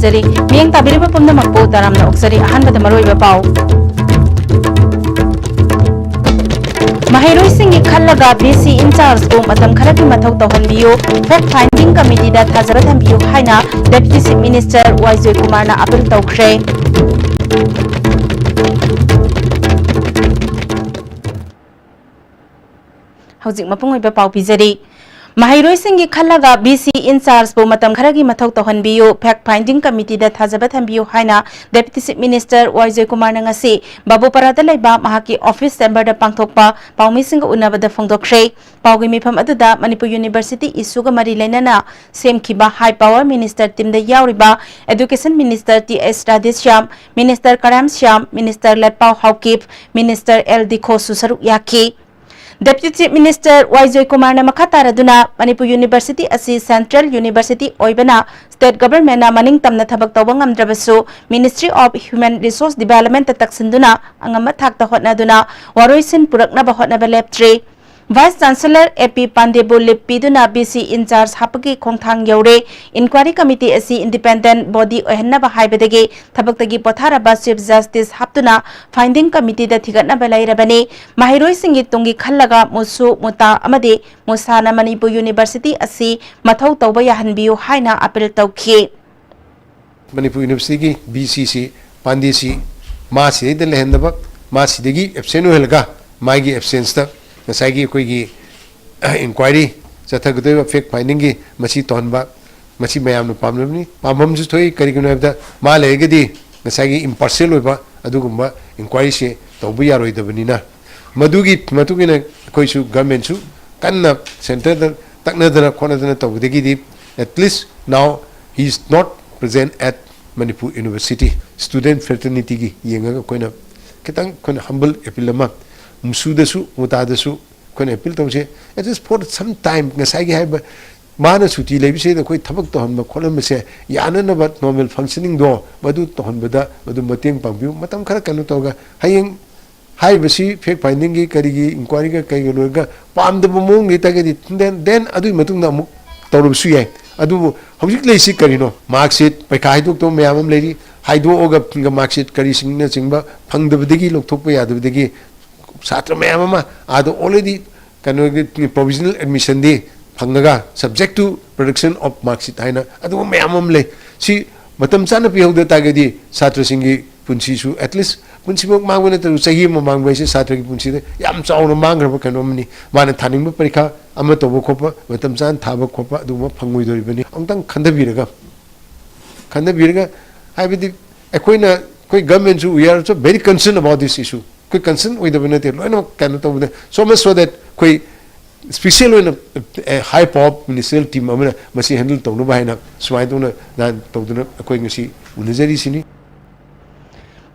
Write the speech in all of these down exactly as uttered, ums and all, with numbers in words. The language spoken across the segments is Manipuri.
ꯇꯥꯕꯤꯔꯤꯕ ꯄꯨꯝꯅꯃꯛꯄꯨ ꯇꯔꯥꯝꯅ ꯑꯣꯛꯆꯔꯤ꯫ ꯑꯍꯥꯟꯕꯗ ꯃꯔꯨꯑꯣꯏꯕ ꯄꯥꯎ꯫ ꯃꯍꯩꯔꯣꯏꯁꯤꯡꯒꯤ ꯈꯜꯂꯒ ꯕꯤ ꯁꯤ ꯏꯟꯆꯥꯔꯖꯄꯨ ꯃꯇꯝ ꯈꯔꯒꯤ ꯃꯊꯧ ꯇꯧꯍꯟꯕꯤꯌꯨ, ꯐꯦꯛ ꯐꯥꯏꯟꯗꯤꯡ ꯀꯃꯤꯇꯤꯗ ꯊꯥꯖꯕ ꯊꯝꯕꯤꯌꯨ ꯍꯥꯏꯅ ꯗꯦꯄ꯭ꯌꯨꯇꯤ ꯆꯤꯐ ꯃꯤꯅꯤꯁꯇꯔ ꯋꯥꯏ ꯖꯣꯏꯀꯨꯃꯥꯔꯅ ꯑꯄꯤꯜ ꯇꯧꯈ꯭ꯔꯦ꯫ ꯍꯧꯖꯤꯛ ꯃꯄꯨꯡ ꯑꯣꯏꯕ ꯄꯥꯎ ꯄꯤꯖꯔꯤ꯫ ꯃꯍꯩꯔꯣꯏꯁꯤꯡꯒꯤ ꯈꯜꯂꯒ ꯕꯤ ꯁꯤ ꯏꯟꯆꯥꯔꯖꯄꯨ ꯃꯇꯝ ꯈꯔꯒꯤ ꯃꯊꯧ ꯇꯧꯍꯟꯕꯤꯌꯨ, ꯐꯦꯛ ꯐꯥꯏꯟꯗꯤꯡ ꯀꯃꯤꯇꯤꯗ ꯊꯥꯖꯕ ꯊꯝꯕꯤꯌꯨ ꯍꯥꯏꯅ ꯗꯦꯄ꯭ꯌꯨꯇꯤ ꯆꯤꯐ ꯃꯤꯅꯤꯁꯇꯔ ꯋꯥꯏ ꯖꯣꯏꯀꯨꯃꯥꯔꯅ ꯉꯁꯤ ꯕꯥꯕꯨꯄꯥꯔꯥꯗ ꯂꯩꯕ ꯃꯍꯥꯛꯀꯤ ꯑꯣꯐꯤꯁ ꯆꯦꯝꯕꯔꯗ ꯄꯥꯡꯊꯣꯛꯄ ꯄꯥꯎꯃꯤꯁꯤꯡꯒ ꯎꯅꯕꯗ ꯐꯣꯡꯗꯣꯛꯈ꯭ꯔꯦ꯫ ꯄꯥꯎꯒꯤ ꯃꯤꯐꯝ ꯑꯗꯨꯗ ꯃꯅꯤꯄꯨꯔ ꯌꯨꯅꯤꯚꯔꯁꯤꯇꯤ ꯏꯁꯨꯒ ꯃꯔꯤ ꯂꯩꯅꯅ ꯁꯦꯝꯈꯤꯕ ꯍꯥꯏ ꯄꯥꯋꯔ ꯃꯤꯅꯤꯁꯇꯔ ꯇꯤꯝꯗ ꯌꯥꯎꯔꯤꯕ ꯑꯦꯗꯨꯀꯦꯁꯟ ꯃꯤꯅꯤꯁꯇꯔ ꯇꯤ ꯑꯦꯁ ꯔꯥꯙꯦꯁ꯭ꯌꯥꯝ, ꯃꯤꯅꯤꯁꯇꯔ ꯀꯔꯥꯝ Shyam, minister ꯂꯠꯄꯥꯎ Haokip, minister L ꯗꯤꯈꯣꯁꯨ ꯁꯔꯨꯛ ꯌꯥꯈꯤ꯫ ꯗꯦꯄ꯭ꯌꯨꯇꯤ ꯆꯤꯐ ꯃꯤꯅꯤꯁꯇꯔ ꯋꯥꯏ ꯖꯣꯏꯀꯨꯃꯥꯔꯅ ꯃꯈꯥ ꯇꯥꯔꯗꯨꯅ ꯃꯅꯤꯄꯨꯔ ꯌꯨꯅꯤꯚꯔꯁꯤꯇꯤ ꯑꯁꯤ ꯁꯦꯟꯇ꯭ꯔꯦꯜ ꯌꯨꯅꯤꯚꯔꯁꯤꯇꯤ ꯑꯣꯏꯕꯅ ꯁ꯭ꯇꯦꯠ ꯒꯚꯔꯟꯃꯦꯟꯠꯅ ꯃꯅꯤꯡ ꯇꯝꯅ ꯊꯕꯛ ꯇꯧꯕ ꯉꯝꯗ꯭ꯔꯕꯁꯨ Ministry of Human Resource Developmentꯇ ꯇꯛꯁꯤꯟꯗꯨꯅ ꯑꯉꯝꯕ ꯊꯥꯛꯇ ꯍꯣꯠꯅꯗꯨꯅ ꯋꯥꯔꯣꯏꯁꯤꯟ ꯄꯨꯔꯛꯅꯕ ꯍꯣꯠꯅꯕ ꯂꯦꯞꯇ꯭ꯔꯤ꯫ ꯚꯥꯏꯁ ꯆꯥꯟꯁꯦꯂꯔ ꯑꯦ ꯄꯤ ꯄꯥꯟꯗꯦꯕꯨ ꯂꯤꯞ ꯄꯤꯗꯨꯅ ꯕꯤ ꯁꯤ ꯏꯟꯆꯥꯔꯖ ꯍꯥꯞꯄꯒꯤ ꯈꯣꯡꯊꯥꯡ ꯌꯧꯔꯦ꯫ ꯏꯟꯀ꯭ꯋꯥꯔꯤ ꯀꯃꯤꯇꯤ ꯑꯁꯤ ꯏꯟꯗꯤꯄꯦꯟꯗꯦꯟꯠ ꯕꯣꯗꯤ ꯑꯣꯏꯍꯟꯅꯕ ꯍꯥꯏꯕꯗꯒꯤ ꯊꯕꯛꯇꯒꯤ ꯄꯣꯊꯥꯔꯕ ꯆꯤꯐ ꯖꯁꯇꯤꯁ ꯍꯥꯞꯇꯨꯅ ꯐꯥꯏꯟꯗꯤꯡ ꯀꯃꯤꯇꯤꯗ ꯊꯤꯒꯠꯅꯕ ꯂꯩꯔꯕꯅꯤ꯫ ꯃꯍꯩꯔꯣꯏꯁꯤꯡꯒꯤ ꯇꯨꯡꯒꯤ ꯈꯜꯂꯒ ꯃꯨꯁꯨ, ꯃꯨꯇꯥ ꯑꯃꯗꯤ ꯃꯨꯁꯥꯅ ꯃꯅꯤꯄꯨꯔ ꯌꯨꯅꯤꯚꯔꯁꯤꯇꯤ ꯑꯁꯤ ꯃꯊꯧ ꯇꯧꯕ ꯌꯥꯍꯟꯕꯤꯌꯨ ꯍꯥꯏꯅ ꯑꯄꯤꯜ ꯇꯧꯈꯤ꯫ ꯃꯅꯤꯄꯨꯔ ꯌꯨꯅꯤꯚꯔꯁꯤꯇꯤꯒꯤ ꯚꯤ ꯁꯤꯁꯤ, ꯄꯥꯟꯗꯦꯁꯤ ꯃꯥ ꯁꯤꯗꯩꯗ ꯂꯩꯍꯟꯗꯕ, ꯃꯥ ꯁꯤꯗꯒꯤ ꯑꯦꯕꯁꯦꯟ ꯑꯣꯏꯍꯜꯂꯒ ꯃꯥꯒꯤ ꯑꯦꯕꯁꯦꯟꯁꯇ ꯉꯁꯥꯏꯒꯤ ꯑꯩꯈꯣꯏꯒꯤ ꯏꯟꯀ꯭ꯋꯥꯏꯔꯤ ꯆꯠꯊꯒꯗꯧꯔꯤꯕ ꯐꯦꯛ ꯐꯥꯏꯟꯗꯤꯡꯒꯤ ꯃꯁꯤ ꯇꯧꯍꯟꯕ, ꯃꯁꯤ ꯃꯌꯥꯝꯅ ꯄꯥꯝꯅꯕꯅꯤ꯫ ꯄꯥꯝꯐꯝꯁꯨ ꯊꯣꯛꯏ, ꯀꯔꯤꯒꯤꯅꯣ ꯍꯥꯏꯕꯗ ꯃꯥ ꯂꯩꯔꯒꯗꯤ ꯉꯁꯥꯏꯒꯤ ꯏꯝꯄꯥꯔꯁꯤꯌꯦꯜ ꯑꯣꯏꯕ ꯑꯗꯨꯒꯨꯝꯕ ꯏꯟꯀ꯭ꯋꯥꯏꯔꯤꯁꯦ ꯇꯧꯕ ꯌꯥꯔꯣꯏꯗꯕꯅꯤꯅ, ꯃꯗꯨꯒꯤ ꯃꯇꯨꯡ ꯏꯟꯅ ꯑꯩꯈꯣꯏꯁꯨ ꯒꯚꯔꯟꯃꯦꯟꯠꯁꯨ ꯀꯟꯅ ꯁꯦꯟꯇꯔꯗ ꯇꯛꯅꯗꯅ ꯈꯣꯠꯅꯗꯅ ꯇꯧꯕꯗꯒꯤꯗꯤ, at least now he is not present at Manipur University꯫ Student fraternityꯒꯤ ꯌꯦꯡꯉꯒ ꯑꯩꯈꯣꯏꯅ ꯈꯤꯇꯪ ꯑꯩꯈꯣꯏꯅ humble appeal ꯑꯃ ꯃꯨꯁꯨꯗꯁꯨ ꯃꯨꯇꯥꯗꯁꯨ ꯑꯩꯈꯣꯏꯅ ꯑꯦꯄꯤꯜ ꯇꯧꯁꯦ, at least for some time꯫ ꯉꯁꯥꯏꯒꯤ ꯍꯥꯏꯕ ꯃꯥꯅ ꯁꯨꯇꯤ ꯂꯩꯕꯁꯤꯗ ꯑꯩꯈꯣꯏ ꯊꯕꯛ ꯇꯧꯍꯟꯕ ꯈꯣꯠꯍꯟꯕꯁꯦ ꯌꯥꯅꯅꯕ ꯅꯣꯔꯃꯦꯜ ꯐꯪꯁꯅꯤꯡꯗꯣ ꯃꯗꯨ ꯇꯧꯍꯟꯕꯗ ꯃꯗꯨ ꯃꯇꯦꯡ ꯄꯥꯡꯕꯤꯌꯨ꯫ ꯃꯇꯝ ꯈꯔ ꯀꯩꯅꯣ ꯇꯧꯔꯒ ꯍꯌꯦꯡ ꯍꯥꯏꯔꯤꯕꯁꯤ ꯐꯦꯛ ꯐꯥꯏꯟꯗꯤꯡꯒꯤ ꯀꯔꯤꯒꯤ ꯏꯟꯀ꯭ꯋꯥꯏꯔꯤꯒ ꯀꯩꯒ ꯂꯣꯏꯔꯒ ꯄꯥꯝꯗꯕ ꯃꯑꯣꯡ ꯂꯩꯇꯥꯔꯒꯗꯤ then, then ꯑꯗꯨꯒꯤ ꯃꯇꯨꯡꯗ ꯑꯃꯨꯛ ꯇꯧꯔꯕꯁꯨ ꯌꯥꯏ꯫ ꯑꯗꯨꯕꯨ ꯍꯧꯖꯤꯛ ꯂꯩꯔꯤꯁꯤ ꯀꯔꯤꯅꯣ? ꯃꯥꯔꯛꯁꯤꯠ, ꯄꯩꯈꯥ ꯍꯥꯏꯗꯣꯛꯇꯕ ꯃꯌꯥꯝ ꯑꯃ ꯂꯩꯔꯤ꯫ ꯍꯥꯏꯗꯣꯛꯑꯒ ꯃꯥꯔꯛꯁꯤꯠ ꯀꯔꯤꯁꯤꯡꯅꯆꯤꯡꯕ ꯐꯪꯗꯕꯗꯒꯤ, ꯂꯧꯊꯣꯛꯄ ꯌꯥꯗꯕꯗꯒꯤ ꯁꯥꯇ꯭ꯔ ꯃꯌꯥꯝ ꯑꯃ ꯑꯥꯗ already ꯀꯩꯅꯣꯒꯤ provisional admission D ꯐꯪꯉꯒ, subject to production of mark sheet ꯍꯥꯏꯅ ꯑꯗꯨꯒꯨꯝꯕ ꯃꯌꯥꯝ ꯑꯃ ꯂꯩ꯫ ꯁꯤ ꯃꯇꯝ ꯆꯥꯅ ꯄꯤꯍꯧꯗ ꯇꯥꯔꯒꯗꯤ ꯁꯥꯇ꯭ꯔꯁꯤꯡꯒꯤ ꯄꯨꯟꯁꯤꯁꯨ, at least ꯄꯨꯟꯁꯤꯃꯛ ꯃꯥꯡꯕ ꯅꯠꯇ꯭ꯔꯁꯨ, ꯆꯍꯤ ꯑꯃ ꯃꯥꯡꯕ ꯍꯥꯏꯁꯦ ꯁꯥꯇ꯭ꯔꯒꯤ ꯄꯨꯟꯁꯤꯗ ꯌꯥꯝ ꯆꯥꯎꯅ ꯃꯥꯡꯈ꯭ꯔꯕ ꯀꯩꯅꯣ ꯑꯃꯅꯤ꯫ ꯃꯥꯅ ꯊꯥꯅꯤꯡꯕ ꯄꯔꯤꯈꯥ ꯑꯃ ꯇꯧꯕ ꯈꯣꯠꯄ, ꯃꯇꯝ ꯆꯥꯅ ꯊꯥꯕ ꯈꯣꯠꯄ ꯑꯗꯨꯒꯨꯝꯕ ꯐꯪꯉꯣꯏꯗꯣꯔꯤꯕꯅꯤ꯫ ꯑꯃꯨꯛꯇꯪ ꯈꯟꯊꯕꯤꯔꯒ, ꯈꯟꯊꯕꯤꯔꯒ, ꯍꯥꯏꯕꯗꯤ ꯑꯩꯈꯣꯏꯅ, ꯑꯩꯈꯣꯏ government ꯁꯨ, we are also very concerned about this issue꯫ ꯑꯩꯈꯣꯏ concern ꯑꯣꯏꯗꯕ ꯅꯠꯇꯦ, ꯂꯣꯏꯅꯃꯛ ꯀꯩꯅꯣ ꯇꯧꯕꯗ, so much so that ꯑꯩꯈꯣꯏ special ꯑꯣꯏꯅ, ꯑꯦ, high power ministerial team ꯑꯃꯅ ꯃꯁꯤ handle ꯇꯧꯅꯕ ꯍꯥꯏꯅ ꯁꯨꯃꯥꯏꯅ ꯇꯧꯅ ꯅꯍꯥꯟ ꯇꯧꯗꯨꯅ ꯑꯩꯈꯣꯏ ꯉꯁꯤ ꯎꯅꯖꯔꯤꯁꯤꯅꯤ꯫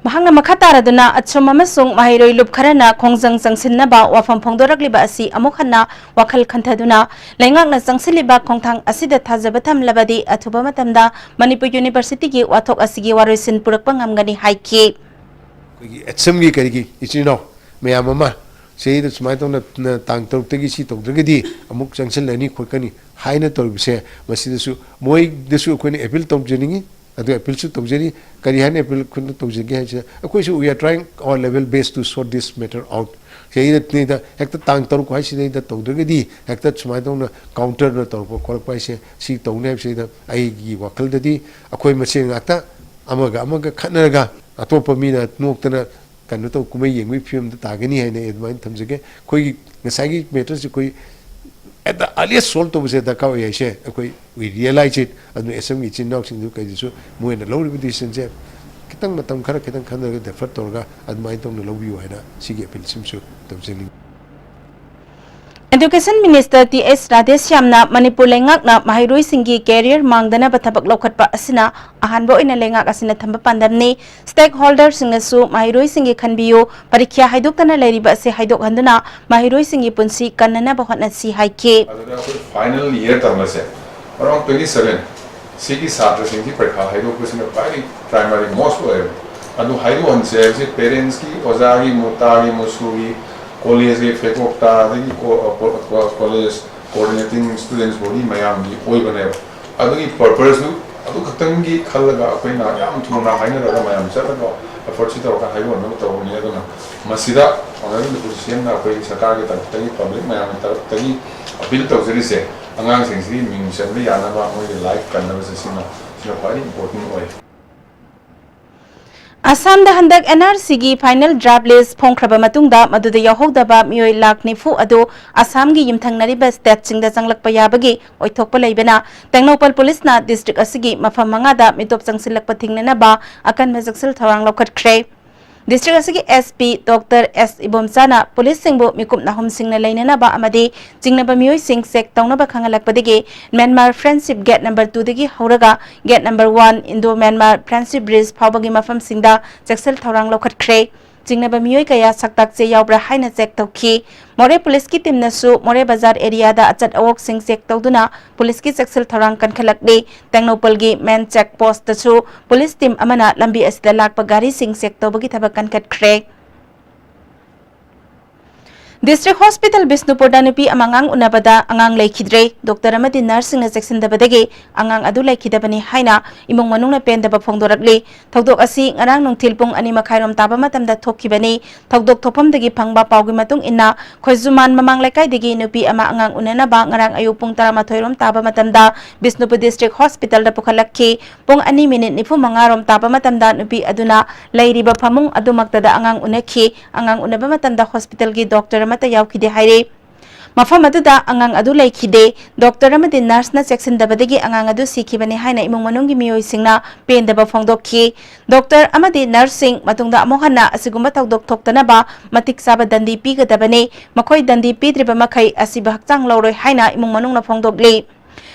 ꯃꯍꯥꯛꯅ ꯃꯈꯥ ꯇꯥꯔꯗꯨꯅ ꯑꯆꯨꯝ ꯑꯃꯁꯨꯡ ꯃꯍꯩꯔꯣꯏ ꯂꯨꯞ ꯈꯔꯅ ꯈꯣꯡꯖꯪ ꯆꯪꯁꯤꯟꯅꯕ ꯋꯥꯐꯝ ꯐꯣꯡꯗꯣꯔꯛꯂꯤꯕ ꯑꯁꯤ ꯑꯃꯨꯛ ꯍꯟꯅ ꯋꯥꯈꯜ ꯈꯟꯊꯗꯨꯅ ꯂꯩꯉꯥꯛꯅ ꯆꯪꯁꯤꯜꯂꯤꯕ ꯈꯣꯡꯊꯥꯡ ꯑꯁꯤꯗ ꯊꯥꯖꯕ ꯊꯝꯂꯕꯗꯤ ꯑꯊꯨꯕ ꯃꯇꯝꯗ ꯃꯅꯤꯄꯨꯔ ꯌꯨꯅꯤꯚꯔꯁꯤꯇꯤꯒꯤ ꯋꯥꯊꯣꯛ ꯑꯁꯤꯒꯤ ꯋꯥꯔꯣꯏꯁꯤꯟ ꯄꯨꯔꯛꯄ ꯉꯝꯒꯅꯤ ꯍꯥꯏꯈꯤ꯫ ꯑꯩꯈꯣꯏꯒꯤ ꯑꯦꯠꯁꯝꯒꯤ ꯀꯔꯤꯒꯤ ꯏꯆꯤꯟ ꯏꯅꯥꯎ ꯃꯌꯥꯝ ꯑꯃ ꯁꯤꯗ ꯁꯨꯃꯥꯏꯅ ꯇꯧꯅ ꯇꯥꯡ ꯇꯔꯨꯛꯇꯒꯤ ꯁꯤ ꯇꯧꯗ꯭ꯔꯒꯗꯤ ꯑꯃꯨꯛ ꯆꯪꯁꯤꯜꯂꯅꯤ ꯈꯣꯠꯀꯅꯤ ꯍꯥꯏꯅ ꯇꯧꯔꯤꯕꯁꯦ, ꯃꯁꯤꯗꯁꯨ ꯃꯣꯏꯗꯁꯨ ꯑꯩꯈꯣꯏꯅ ꯑꯦꯄꯤꯜ ꯇꯧꯖꯅꯤꯡꯉꯤ꯫ ꯑꯗꯨ ꯑꯦꯄꯤꯜꯁꯨ ꯇꯧꯖꯔꯤ꯫ ꯀꯔꯤ ꯍꯥꯏꯅ ꯑꯦꯄꯤꯜ ꯑꯩꯈꯣꯏꯅ ꯇꯧꯖꯒꯦ ꯍꯥꯏꯁꯦ, ꯑꯩꯈꯣꯏꯁꯨ we are trying our level best to sort this matter out꯫ ꯁꯤꯗꯩꯗ ꯍꯦꯛꯇ ꯇꯥꯡ ꯇꯔꯨꯛ ꯍꯥꯏꯁꯤꯗꯩꯗ ꯇꯧꯗ꯭ꯔꯒꯗꯤ ꯍꯦꯛꯇ ꯁꯨꯃꯥꯏꯅ ꯇꯧꯅ ꯀꯥꯎꯟꯇꯔꯅ ꯇꯧꯔꯛꯄ ꯈꯣꯠꯂꯛꯄ ꯍꯥꯏꯁꯦ ꯁꯤ ꯇꯧꯅꯤ ꯍꯥꯏꯕꯁꯤꯗ ꯑꯩꯒꯤ ꯋꯥꯈꯜꯗꯗꯤ ꯑꯩꯈꯣꯏ ꯃꯁꯦꯟ ꯉꯥꯛꯇ ꯑꯃꯒ ꯑꯃꯒ ꯈꯠꯅꯔꯒ ꯑꯇꯣꯞꯄ ꯃꯤꯅ ꯅꯣꯛꯇꯅ ꯀꯩꯅꯣ ꯇꯧ, ꯀꯨꯝꯍꯩ ꯌꯦꯡꯕꯒꯤ ꯐꯤꯕꯝꯗ ꯇꯥꯒꯅꯤ ꯍꯥꯏꯅ ꯑꯩ ꯑꯗꯨꯃꯥꯏꯅ ꯊꯝꯖꯒꯦ꯫ ꯑꯩꯈꯣꯏꯒꯤ ꯉꯁꯥꯏꯒꯤ ꯃꯦꯇꯔꯁꯦ ꯑꯩꯈꯣꯏ at the earliest solve ꯇꯧꯕꯁꯦ ꯗꯔꯀꯥꯔ ꯑꯣꯏ ꯍꯥꯏꯁꯦ ꯑꯩꯈꯣꯏ we realize it꯫ ꯑꯗꯨꯅ ꯑꯦꯁꯦꯝꯒꯤ ꯏꯆꯤꯟ ꯏꯅꯥꯎꯁꯤꯡꯗꯨ ꯀꯩꯗꯁꯨ ꯃꯣꯏꯅ ꯂꯧꯔꯤꯕ ꯗꯤꯁꯤꯖꯟꯁꯦ ꯈꯤꯇꯪ ꯃꯇꯝ ꯈꯔ ꯈꯤꯇꯪ ꯈꯟꯊꯔꯒ ꯗꯦꯐꯔ ꯇꯧꯔꯒ ꯑꯗꯨꯃꯥꯏꯅ ꯇꯧꯅ ꯂꯧꯕꯤꯌꯨ ꯍꯥꯏꯅ ꯁꯤꯒꯤ ꯑꯦꯄꯤꯜꯁꯤꯃꯁꯨ ꯇꯧꯖꯅꯤꯡꯏ꯫ Education Minister T S Radheshyamꯅ Manipur ꯂꯩꯉꯥꯛꯅ ꯃꯍꯩꯔꯣꯏꯁꯤꯡꯒꯤ career ꯃꯥꯡꯗꯅꯕ ꯊꯕꯛ ꯂꯧꯈꯠꯄ ꯑꯁꯤꯅ ꯑꯍꯥꯟꯕ ꯑꯣꯏꯅ ꯂꯩꯉꯥꯛ ꯑꯁꯤꯅ ꯊꯝꯕ ꯄꯥꯟꯗꯝꯅꯤ꯫ Stakeholderꯁꯤꯡꯅꯁꯨ ꯃꯍꯩꯔꯣꯏꯁꯤꯡꯒꯤ ꯈꯟꯕꯤꯌꯨ, ꯄꯔꯤꯈ꯭ꯌꯥ ꯍꯥꯏꯗꯣꯛꯇꯅ ꯂꯩꯔꯤꯕ ꯑꯁꯤ ꯍꯥꯏꯗꯣꯛꯍꯟꯗꯨꯅ ꯃꯍꯩꯔꯣꯏꯁꯤꯡꯒꯤ ꯄꯨꯟꯁꯤ ꯀꯟꯅꯅꯕ ꯍꯣꯠꯅꯁꯤ ꯍꯥꯏꯈꯤ꯫ ꯑꯗꯨꯗ ꯑꯩꯈꯣꯏ final year ꯇꯝꯕꯁꯦ around twenty seven ꯁꯤꯒꯤ ꯁꯥꯇ꯭ꯔꯁꯤꯡꯁꯤ ꯄꯔꯤꯈꯥ ꯍꯥꯏꯗꯣꯛꯄꯁꯤꯅ ꯈ꯭ꯋꯥꯏꯗꯒꯤ primary most ꯑꯣꯏꯌꯦꯕ꯫ ꯑꯗꯨ ꯍꯥꯏꯗꯣꯛꯍꯟꯁꯦ ꯍꯥꯏꯕꯁꯦ parentsꯀꯤ, ꯑꯣꯖꯥꯒꯤ, ꯃꯨꯇꯥꯒꯤ, ꯃꯨꯁꯨꯒꯤ, collegeꯀꯤ ꯐꯦꯀꯣꯛꯇꯥ, ꯑꯗꯒꯤ college Coordinating Students Body ꯃꯌꯥꯝꯒꯤ ꯑꯣꯏꯕꯅꯦꯕ꯫ ꯑꯗꯨꯒꯤ purposeꯇꯨ ꯑꯗꯨ ꯈꯛꯇꯪꯒꯤ ꯈꯜꯂꯒ ꯑꯩꯈꯣꯏꯅ ꯌꯥꯝ ꯊꯨꯅ ꯍꯥꯏꯅꯔꯒ ꯃꯌꯥꯝ ꯆꯠꯂꯒ effortꯁꯤ ꯇꯧꯔꯒ ꯍꯥꯏꯕ ꯉꯝꯅꯕ ꯇꯧꯕꯅꯤ꯫ ꯑꯗꯨꯅ ꯃꯁꯤꯗ Honourable Deputy CMꯅ ꯑꯩꯈꯣꯏꯒꯤ ꯁꯔꯀꯥꯔꯒꯤ ꯇꯔꯞꯇꯒꯤ, public ꯃꯌꯥꯝꯒꯤ ꯇꯔꯞꯇꯒꯤ appeal ꯇꯧꯖꯔꯤꯁꯦ, ꯑꯉꯥꯡꯁꯤꯡꯁꯤꯒꯤ ꯃꯤꯡ ꯆꯟꯕ ꯌꯥꯅꯕ, ꯃꯣꯏꯒꯤ life ꯀꯟꯅꯕꯁꯦ, ꯁꯤꯅ, ꯁꯤꯅ ꯈ꯭ꯋꯥꯏꯗꯒꯤ important ꯑꯣꯏ꯫ ꯑꯁꯥꯝꯗ ꯍꯟꯗꯛ NRCꯒꯤ final draft list ꯐꯣꯡꯈ꯭ꯔꯕ ꯃꯇꯨꯡꯗ ꯃꯗꯨꯗ ꯌꯥꯎꯍꯧꯗꯕ ꯃꯤꯑꯣꯏ ꯂꯥꯈ ꯅꯤꯐꯨ ꯑꯗꯨ ꯑꯁꯥꯝꯒꯤ ꯌꯨꯝꯊꯪꯅꯔꯤꯕ stateꯁꯤꯡꯗ ꯆꯪꯂꯛꯄ ꯌꯥꯕꯒꯤ ꯑꯣꯏꯊꯣꯛꯄ ꯂꯩꯕꯅ ꯇꯦꯡꯅꯧꯄꯜ ꯄꯨꯂꯤꯁꯅ district ꯑꯁꯤꯒꯤ ꯃꯐꯝ ꯃꯉꯥꯗ ꯃꯤꯇꯣꯞ ꯆꯪꯁꯤꯜꯂꯛꯄ ꯊꯤꯡꯅꯅꯕ ꯑꯀꯟꯕ ꯆꯦꯛꯁꯤꯜ ꯊꯧꯔꯥꯡ ꯂꯧꯈꯠꯈ꯭ꯔꯦ꯫ District ꯑꯁꯤꯒꯤ SP Doctor S ꯏꯕꯣꯝꯆꯥꯅ ꯄꯨꯂꯤꯁꯁꯤꯡꯕꯨ ꯃꯤꯀꯨꯞ ꯅꯥꯍꯨꯝꯁꯤꯡꯅ ꯂꯩꯅꯅꯕ ꯑꯃꯗꯤ ꯆꯤꯡꯅꯕ ꯃꯤꯑꯣꯏꯁꯤꯡ check ꯇꯧꯅꯕ ꯈꯪꯍꯜꯂꯛꯄꯗꯒꯤ Myanmar Friendship Gate number twoꯗꯒꯤ ꯍꯧꯔꯒ Gate number one, Indo Myanmar Friendship Bridge ꯐꯥꯎꯕꯒꯤ ꯃꯐꯝꯁꯤꯡꯗ ꯆꯦꯛꯁꯤꯜ ꯊꯧꯔꯥꯡ ꯂꯧꯈꯠꯈ꯭ꯔꯦ꯫ ꯆꯤꯡꯅꯕ ꯃꯤꯑꯣꯏ ꯀꯌꯥ ꯁꯛꯇꯥꯛ ꯆꯦ ꯌꯥꯎꯕ꯭ꯔꯥ ꯍꯥꯏꯅ check ꯇꯧꯈꯤ꯫ ꯃꯣꯔꯦ ꯄꯨꯂꯤꯁꯀꯤ teamꯅꯁꯨ ꯃꯣꯔꯦ ꯕꯖꯥꯔ areaꯗ ꯑꯆꯠ ꯑꯋꯣꯛꯁꯤꯡ check ꯇꯧꯗꯨꯅ ꯄꯨꯂꯤꯁꯀꯤ ꯆꯦꯛꯁꯤꯜ ꯊꯧꯔꯥꯡ ꯀꯟꯈꯠꯂꯛꯂꯤ꯫ ꯇꯦꯡꯅꯧꯄꯜꯒꯤ main check postꯇꯁꯨ ꯄꯨꯂꯤꯁ team ꯑꯃꯅ ꯂꯝꯕꯤ ꯑꯁꯤꯗ ꯂꯥꯛꯄ ꯒꯥꯔꯤꯁꯤꯡ check ꯇꯧꯕꯒꯤ ꯊꯕꯛ ꯀꯟꯈꯠꯈ꯭ꯔꯦ꯫ District Hospital ꯕꯤꯁꯅꯨꯄꯨꯔꯗ ꯅꯨꯄꯤ ꯑꯃ ꯑꯉꯥꯡ ꯎꯅꯕꯗ ꯑꯉꯥꯡ ꯂꯩꯈꯤꯗ꯭ꯔꯦ꯫ Doctor ꯑꯃꯗꯤ nurseꯁꯤꯡꯅ ꯆꯦꯛꯁꯤꯟꯗꯕꯗꯒꯤ ꯑꯉꯥꯡ ꯑꯗꯨ ꯂꯩꯈꯤꯗꯕꯅꯤ ꯍꯥꯏꯅ ꯏꯃꯨꯡ ꯃꯅꯨꯡꯅ ꯄꯦꯟꯗꯕ ꯐꯣꯡꯗꯣꯔꯛꯂꯤ꯫ ꯊꯧꯗꯣꯛ ꯑꯁꯤ ꯉꯔꯥꯡ ꯅꯨꯡꯊꯤꯜ ꯄꯨꯡ ꯑꯅꯤ ꯃꯈꯥꯏꯔꯣꯝ ꯇꯥꯕ ꯃꯇꯝꯗ ꯊꯣꯛꯈꯤꯕꯅꯤ꯫ ꯊꯧꯗꯣꯛ ꯊꯣꯛꯐꯝꯗꯒꯤ ꯐꯪꯕ ꯄꯥꯎꯒꯤ ꯃꯇꯨꯡ ꯏꯟꯅ, ꯈꯣꯏꯖꯨꯃꯥꯟ ꯃꯃꯥꯡ ꯂꯩꯀꯥꯏꯗꯒꯤ ꯅꯨꯄꯤ ꯑꯃ ꯑꯉꯥꯡ ꯎꯅꯅꯕ ꯉꯔꯥꯡ ꯑꯌꯨꯛ ꯄꯨꯡ ꯇꯔꯥꯃꯥꯊꯣꯏ ꯔꯣꯝ ꯇꯥꯕ ꯃꯇꯝꯗ ꯕꯤꯁꯅꯨꯄꯨꯔ District Hospitalꯗ ꯄꯨꯈꯠꯂꯛꯈꯤ꯫ ꯄꯨꯡ ꯑꯅꯤ minute ꯅꯤꯐꯨ ꯃꯉꯥ ꯔꯣꯝ ꯇꯥꯕ ꯃꯇꯝꯗ ꯅꯨꯄꯤ ꯑꯗꯨꯅ ꯂꯩꯔꯤꯕ ꯐꯃꯨꯡ ꯑꯗꯨꯃꯛꯇꯗ ꯑꯉꯥꯡ ꯎꯅꯈꯤ꯫ ꯑꯉꯥꯡ ꯎꯅꯕ ꯃꯇꯝꯗ hospitalꯒꯤ doctor ꯑꯃꯠꯇ ꯌꯥꯎꯈꯤꯗꯦ ꯍꯥꯏꯔꯤ꯫ ꯃꯐꯝ ꯑꯗꯨꯗ ꯑꯉꯥꯡ ꯑꯗꯨ ꯂꯩꯈꯤꯗꯦ꯫ Doctor ꯑꯃꯗꯤ nurseꯅ ꯆꯦꯛꯁꯤꯟꯗꯕꯗꯒꯤ ꯑꯉꯥꯡ ꯑꯗꯨ ꯁꯤꯈꯤꯕꯅꯤ ꯍꯥꯏꯅ ꯏꯃꯨꯡ ꯃꯅꯨꯡꯒꯤ ꯃꯤꯑꯣꯏꯁꯤꯡꯅ ꯄꯦꯟꯗꯕ ꯐꯣꯡꯗꯣꯛꯈꯤ꯫ Doctor ꯑꯃꯗꯤ nurseꯁꯤꯡ ꯃꯇꯨꯡꯗ ꯑꯃꯨꯛ ꯍꯟꯅ ꯑꯁꯤꯒꯨꯝꯕ ꯊꯧꯗꯣꯛ ꯊꯣꯛꯇꯅꯕ ꯃꯇꯤꯛ ꯆꯥꯕ ꯗꯟꯗꯤ ꯄꯤꯒꯗꯕꯅꯤ꯫ ꯃꯈꯣꯏ ꯗꯟꯗꯤ ꯄꯤꯗ꯭ꯔꯤꯕ ꯃꯈꯩ ꯑꯁꯤꯕ ꯍꯛꯆꯥꯡ ꯂꯧꯔꯣꯏ ꯍꯥꯏꯅ ꯏꯃꯨꯡ ꯃꯅꯨꯡꯅ ꯐꯣꯡꯗꯣꯛꯂꯤ꯫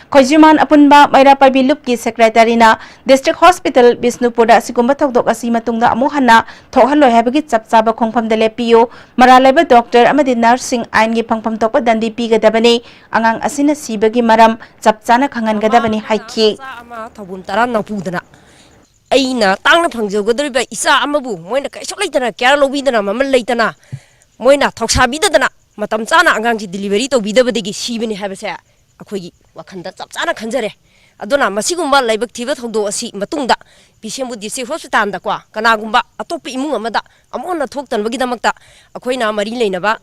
ꯈꯣꯏꯖꯨꯃꯥꯟ ꯑꯄꯨꯟꯕ ꯃꯩꯔꯥ ꯄꯥꯏꯕꯤ ꯂꯨꯞꯀꯤ secretaryꯅ District Hospital ꯕꯤꯁꯅꯨꯄꯨꯔꯗ ꯑꯁꯤꯒꯨꯝꯕ ꯊꯧꯗꯣꯛ ꯑꯁꯤ ꯃꯇꯨꯡꯗ ꯑꯃꯨꯛ ꯍꯟꯅ ꯊꯣꯛꯍꯜꯂꯣꯏ ꯍꯥꯏꯕꯒꯤ ꯆꯞ ꯆꯥꯕ ꯈꯣꯡꯐꯝꯗ ꯂꯦꯞꯄꯤꯌꯨ꯫ ꯃꯔꯥꯜ ꯂꯩꯕ doctor ꯑꯃꯗꯤ nurseꯁꯤꯡ ꯑꯥꯏꯟꯒꯤ ꯐꯪꯐꯝ ꯊꯣꯛꯄ ꯗꯟꯗꯤ ꯄꯤꯒꯗꯕꯅꯤ꯫ ꯑꯉꯥꯡ ꯑꯁꯤꯅ ꯁꯤꯕꯒꯤ ꯃꯔꯝ ꯆꯞ ꯆꯥꯅ ꯈꯪꯍꯟꯒꯗꯕꯅꯤ ꯍꯥꯏꯈꯤ꯫ ꯃꯆꯥ ꯑꯃ ꯊꯧꯕꯨꯝ ꯇꯔꯥ ꯅꯥꯎꯄꯨꯗꯅ ꯑꯩꯅ ꯇꯥꯡꯅ ꯐꯪꯖꯒꯗꯧꯔꯤꯕ ꯏꯆꯥ ꯑꯃꯕꯨ ꯃꯣꯏꯅ ꯀꯩꯁꯨ ꯂꯩꯇꯅ care ꯂꯧꯕꯤꯗꯅ, ꯃꯃꯜ ꯂꯩꯇꯅ, ꯃꯣꯏꯅ ꯊꯧꯁꯥꯕꯤꯗꯗꯅ, ꯃꯇꯝ ꯆꯥꯅ ꯑꯉꯥꯡꯁꯤ ꯗꯤꯂꯤꯚꯔꯤ ꯇꯧꯕꯤꯗꯕꯗꯒꯤ ꯁꯤꯕꯅꯤ ꯍꯥꯏꯕꯁꯦ ꯑꯩꯈꯣꯏꯒꯤ ꯋꯥꯈꯜꯗ ꯆꯞ ꯆꯥꯅ ꯈꯟꯖꯔꯦ꯫ ꯑꯗꯨꯅ ꯃꯁꯤꯒꯨꯝꯕ ꯂꯥꯏꯕꯛ ꯊꯤꯕ ꯊꯧꯗꯣꯛ ꯑꯁꯤ ꯃꯇꯨꯡꯗ ꯕꯤꯁꯦꯝꯄꯨꯔ ꯗꯤꯁꯇ꯭ꯔꯤꯛ ꯍꯣꯁꯄꯤꯇꯥꯜꯗꯀꯣ, ꯀꯅꯥꯒꯨꯝꯕ ꯑꯇꯣꯞꯄ ꯏꯃꯨꯡ ꯑꯃꯗ ꯑꯃꯨꯛ ꯍꯟꯅ ꯊꯣꯛꯇꯅꯕꯒꯤꯗꯃꯛꯇ ꯑꯩꯈꯣꯏꯅ ꯃꯔꯤ ꯂꯩꯅꯕ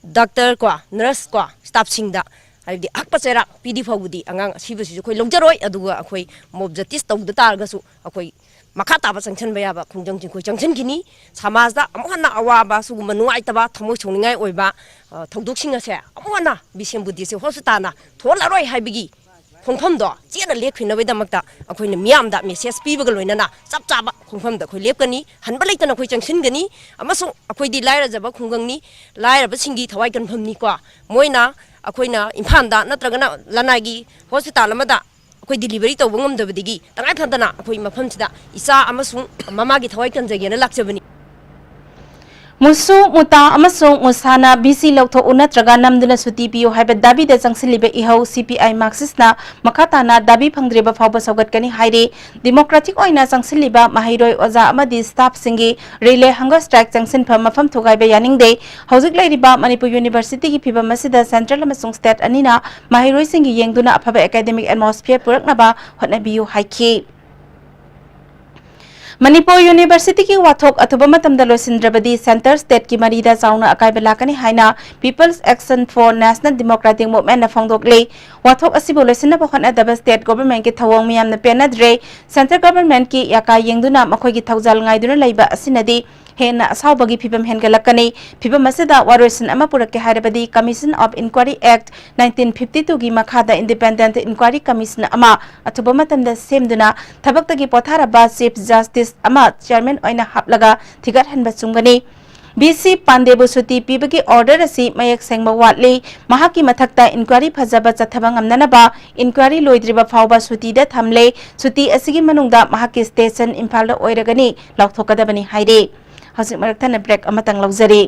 ꯗꯥꯛꯇꯔ ꯀꯣ, ꯅꯔꯁ ꯀꯣ, ꯁ꯭ꯇꯥꯐꯁꯤꯡꯗ, ꯍꯥꯏꯕꯗꯤ ꯑꯍꯛꯄ ꯆꯩꯔꯥꯛ ꯄꯤꯗ꯭ꯔꯤ ꯐꯥꯎꯕꯗꯤ ꯑꯉꯥꯡ ꯑꯁꯤꯕꯁꯤꯁꯨ ꯑꯩꯈꯣꯏ ꯂꯧꯖꯔꯣꯏ꯫ ꯑꯗꯨꯒ ꯑꯩꯈꯣꯏ ꯃꯣꯕ ꯖꯁꯇꯤꯁ ꯇꯧꯗ ꯇꯥꯔꯒꯁꯨ ꯑꯩꯈꯣꯏ ꯃꯈꯥ ꯇꯥꯕ ꯆꯪꯁꯤꯟꯕ ꯌꯥꯕ ꯈꯣꯡꯖꯪꯁꯤꯡ ꯑꯩꯈꯣꯏ ꯆꯪꯁꯤꯟꯈꯤꯅꯤ꯫ ꯁꯃꯥꯖꯇ ꯑꯃꯨꯛ ꯍꯟꯅ ꯑꯋꯥꯕ, ꯁꯤꯒꯨꯝꯕ ꯅꯨꯡꯉꯥꯏꯇꯕ, ꯊꯃꯣꯏ ꯁꯣꯛꯅꯤꯡꯉꯥꯏ ꯑꯣꯏꯕ, ꯑ, ꯊꯧꯗꯣꯛꯁꯤꯡ ꯑꯁꯦ ꯑꯃꯨꯛ ꯍꯟꯅ ꯕꯤꯁꯦꯝꯄꯨꯔ ꯗꯤꯁꯇ꯭ꯔꯤꯛ ꯍꯣꯁꯄꯤꯇꯥꯜꯅ ꯊꯣꯛꯍꯜꯂꯔꯣꯏ ꯍꯥꯏꯕꯒꯤ ꯈꯣꯡꯐꯝꯗꯣ ꯆꯦꯠꯅ ꯂꯦꯞꯈꯤꯅꯕꯒꯤꯗꯃꯛꯇ ꯑꯩꯈꯣꯏꯅ ꯃꯤꯌꯥꯝꯗ ꯃꯦꯁꯦꯖ ꯄꯤꯕꯒ ꯂꯣꯏꯅꯅ ꯆꯞ ꯆꯥꯕ ꯈꯣꯡꯐꯝꯗ ꯑꯩꯈꯣꯏ ꯂꯦꯞꯀꯅꯤ꯫ ꯍꯟꯕ ꯂꯩꯇꯅ ꯑꯩꯈꯣꯏ ꯆꯪꯁꯤꯟꯒꯅꯤ꯫ ꯑꯃꯁꯨꯡ ꯑꯩꯈꯣꯏꯗꯤ ꯂꯥꯏꯔꯖꯕ ꯈꯨꯡꯒꯪꯅꯤ, ꯂꯥꯏꯔꯕꯁꯤꯡꯒꯤ ꯊꯋꯥꯏ ꯀꯟꯐꯝꯅꯤꯀꯣ꯫ ꯃꯣꯏꯅ ꯑꯩꯈꯣꯏꯅ ꯏꯝꯐꯥꯜꯗ ꯅꯠꯇ꯭ꯔꯒꯅ ꯂꯅꯥꯏꯒꯤ ꯍꯣꯁꯄꯤꯇꯥꯜ ꯑꯃꯗ ꯑꯩꯈꯣꯏ ꯗꯤꯂꯤꯚꯔꯤ ꯇꯧꯕ ꯉꯝꯗꯕꯗꯒꯤ ꯇꯉꯥꯏ ꯐꯗꯅ ꯑꯩꯈꯣꯏ ꯃꯐꯝꯁꯤꯗ ꯏꯆꯥ ꯑꯃꯁꯨꯡ ꯃꯃꯥꯒꯤ ꯊꯋꯥꯏ ꯀꯟꯖꯒꯦꯅ ꯂꯥꯛꯆꯕꯅꯤ꯫ ꯃꯨꯁꯨ, ꯃꯨꯇꯥ ꯑꯃꯁꯨꯡ ꯃꯨꯁꯥꯅ ꯕꯤ ꯁꯤ ꯂꯧꯊꯣꯛꯎ ꯅꯠꯇ꯭ꯔꯒ ꯅꯝꯗꯨꯅ ꯁꯨꯇꯤ ꯄꯤꯌꯨ ꯍꯥꯏꯕ ꯗꯥꯕꯤꯗ ꯆꯪꯁꯤꯜꯂꯤꯕ ꯏꯍꯧ ꯁꯤ ꯄꯤ ꯑꯥꯏ ꯃꯥꯔꯛꯁꯤꯁꯅ ꯃꯈꯥ ꯇꯥꯅ ꯗꯥꯕꯤ ꯐꯪꯗ꯭ꯔꯤꯕ ꯐꯥꯎꯕ ꯁꯧꯒꯠꯀꯅꯤ ꯍꯥꯏꯔꯤ꯫ ꯗꯤꯃꯣꯀ꯭ꯔꯦꯇꯤꯛ ꯑꯣꯏꯅ ꯆꯪꯁꯤꯜꯂꯤꯕ ꯃꯍꯩꯔꯣꯏ, ꯑꯣꯖꯥ ꯑꯃꯗꯤ ꯁ꯭ꯇꯥꯐꯁꯤꯡꯒꯤ ꯔꯤꯂꯦ ꯍꯪꯒꯔ ꯁ꯭ꯇ꯭ꯔꯥꯏꯛ ꯆꯪꯁꯤꯟꯐꯝ ꯃꯐꯝ ꯊꯨꯒꯥꯏꯕ ꯌꯥꯅꯤꯡꯗꯦ꯫ ꯍꯧꯖꯤꯛ ꯂꯩꯔꯤꯕ ꯃꯅꯤꯄꯨꯔ ꯌꯨꯅꯤꯚꯔꯁꯤꯇꯤꯒꯤ ꯐꯤꯕꯝ ꯑꯁꯤꯗ ꯁꯦꯟꯇ꯭ꯔꯦꯜ ꯑꯃꯁꯨꯡ ꯁ꯭ꯇꯦꯠ ꯑꯅꯤꯅ ꯃꯍꯩꯔꯣꯏꯁꯤꯡꯒꯤ ꯌꯦꯡꯗꯨꯅ ꯑꯐꯕ ꯑꯦꯀꯥꯗꯦꯃꯤꯛ ꯑꯦꯠꯃꯣꯁꯐꯤꯌꯔ ꯄꯨꯔꯛꯅꯕ ꯍꯣꯠꯅꯕꯤꯌꯨ ꯍꯥꯏꯈꯤ꯫ ꯃꯅꯤꯄꯨꯔ ꯌꯨꯅꯤꯚꯔꯁꯤꯇꯤꯒꯤ ꯋꯥꯊꯣꯛ ꯑꯊꯨꯕ ꯃꯇꯝꯗ ꯂꯣꯏꯁꯤꯟꯗ꯭ꯔꯕꯗꯤ ꯁꯦꯟꯇꯔ ꯁ꯭ꯇꯦꯠꯀꯤ ꯃꯔꯤꯗ ꯆꯥꯎꯅ ꯑꯀꯥꯏꯕ ꯂꯥꯛꯀꯅꯤ ꯍꯥꯏꯅ People's Action for National Democratic Movementꯅ ꯐꯣꯡꯗꯣꯛꯂꯤ꯫ ꯋꯥꯊꯣꯛ ꯑꯁꯤꯕꯨ ꯂꯣꯏꯁꯤꯟꯅꯕ ꯍꯣꯠꯅꯗꯕ ꯁ꯭ꯇꯦꯠ ꯒꯣꯚꯔꯟꯃꯦꯟꯠꯀꯤ ꯊꯧꯑꯣꯡ ꯃꯤꯌꯥꯝꯅ ꯄꯦꯟꯅꯗ꯭ꯔꯦ꯫ ꯁꯦꯟꯇ꯭ꯔꯦꯜ ꯒꯣꯚꯔꯟꯃꯦꯟꯠꯀꯤ ꯌꯥꯀꯥ ꯌꯦꯡꯗꯨꯅ ꯃꯈꯣꯏꯒꯤ ꯊꯧꯖꯥꯜ ꯉꯥꯏꯗꯨꯅ ꯂꯩꯕ ꯑꯁꯤꯅꯗꯤ ꯍꯦꯟꯅ ꯑꯁꯥꯎꯕꯒꯤ ꯐꯤꯚꯝ ꯍꯦꯟꯒꯠꯂꯛꯀꯅꯤ꯫ ꯐꯤꯚꯝ ꯑꯁꯤꯗ ꯋꯥꯔꯣꯏꯁꯤꯟ ꯑꯃ ꯄꯨꯔꯛꯀꯦ ꯍꯥꯏꯔꯕꯗꯤ Commission of Inquiry Act nineteen fifty twoꯒꯤ ꯃꯈꯥꯗ Independent Inquiry Commission ꯑꯃ ꯑꯊꯨꯕ ꯃꯇꯝꯗ ꯁꯦꯝꯗꯨꯅ ꯊꯕꯛꯇꯒꯤ ꯄꯣꯊꯥꯔꯕ Chief Justice ꯑꯃ chairman ꯑꯣꯏꯅ ꯍꯥꯞꯂꯒ ꯊꯤꯒꯠꯍꯟꯕ ꯆꯨꯝꯒꯅꯤ꯫ ꯕꯤ ꯁꯤ ꯄꯥꯟꯗꯦꯕꯨ ꯁꯨꯇꯤ ꯄꯤꯕꯒꯤ order ꯑꯁꯤ ꯃꯌꯦꯛ ꯁꯦꯡꯕ ꯋꯥꯠꯂꯤ꯫ ꯃꯍꯥꯛꯀꯤ ꯃꯊꯛꯇ inquiry ꯐꯖꯕ ꯆꯠꯊꯕ ꯉꯝꯅꯅꯕ inquiry ꯂꯣꯏꯗ꯭ꯔꯤꯕ ꯐꯥꯎꯕ ꯁꯨꯇꯤꯗ ꯊꯝꯂꯦ꯫ ꯁꯨꯇꯤ ꯑꯁꯤꯒꯤ ꯃꯅꯨꯡꯗ ꯃꯍꯥꯛꯀꯤ station ꯏꯝꯐꯥꯜꯗ ꯑꯣꯏꯔꯒꯅꯤ ꯂꯥꯎꯊꯣꯛꯀꯗꯕꯅꯤ ꯍꯥꯏꯔꯤ꯫ ꯍꯧꯖꯤꯛ ꯃꯔꯛ ꯊꯠꯅ break ꯑꯃꯇꯪ ꯂꯧꯖꯔꯤ꯫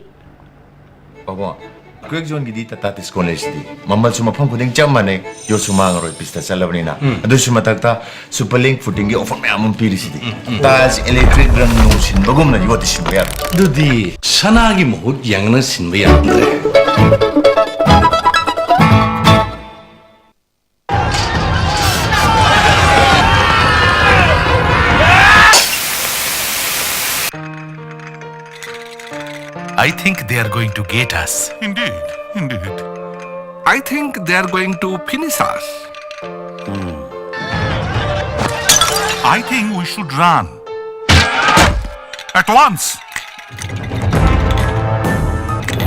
ꯄꯥꯕꯨꯡ, ꯀ꯭ꯋꯦꯛ ꯖꯣꯟꯒꯤꯗꯤ ꯇꯥꯇꯥ ꯇꯤꯁꯀꯣꯟ ꯂꯩꯁꯤꯗꯤ꯫ ꯃꯃꯜꯁꯨ ꯃꯐꯝ ꯈꯨꯗꯤꯡ ꯆꯞ ꯃꯥꯟꯅꯩ, ꯌꯣꯠꯁꯨ ꯃꯥꯡꯉꯔꯣꯏ, ꯄꯤꯁꯇ ꯆꯠꯂꯕꯅꯤꯅ꯫ ꯎꯝ꯫ ꯑꯗꯨꯁꯨ ꯃꯊꯛꯇ Superlink Footing-ꯒꯤ offer ꯃꯌꯥꯝ ꯑꯃ ꯄꯤꯔꯤꯁꯤꯗꯤ꯫ ꯎꯝ, ꯎꯝ꯫ Tiles, electric ꯔꯪ ꯅꯨꯡ ꯁꯤꯟꯕꯒꯨꯝꯅ ꯌꯣꯠꯇꯤ ꯁꯤꯟꯕ ꯌꯥꯔꯣꯏ꯫ ꯑꯗꯨꯗꯤ ꯁꯅꯥꯒꯤ ꯃꯍꯨꯠ ꯌꯦꯡꯉꯅ ꯁꯤꯟꯕ ꯌꯥꯔꯝꯗ꯭ꯔꯦ꯫ I think they are going to get us. Indeed, indeed. I think they are going to finish us. I think we should run. At once.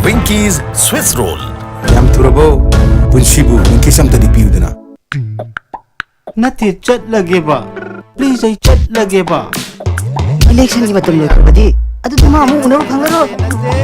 Winky's Swiss Roll. ꯌꯥꯝ ꯊꯨꯔꯕꯣ? ꯄꯨꯟꯁꯤꯕꯨ ꯋꯤꯡꯀꯤꯁ ꯑꯝꯇꯗꯤ ꯄꯤꯌꯨꯗꯅ꯫ ꯅꯠꯇꯦ, ꯆꯠꯂꯒꯦꯕ꯫ ꯄ꯭ꯂꯤꯖ, ꯑꯩ ꯆꯠꯂꯒꯦꯕ꯫ ꯏꯂꯦꯛꯁꯟꯒꯤ ꯃꯇꯝ ꯂꯣꯏꯈ꯭ꯔꯕꯗꯤ ꯑꯗꯨꯗꯤ ꯃꯥ ꯑꯃꯨꯛ ꯎꯅꯕ ꯐꯪꯉꯔꯣꯏ꯫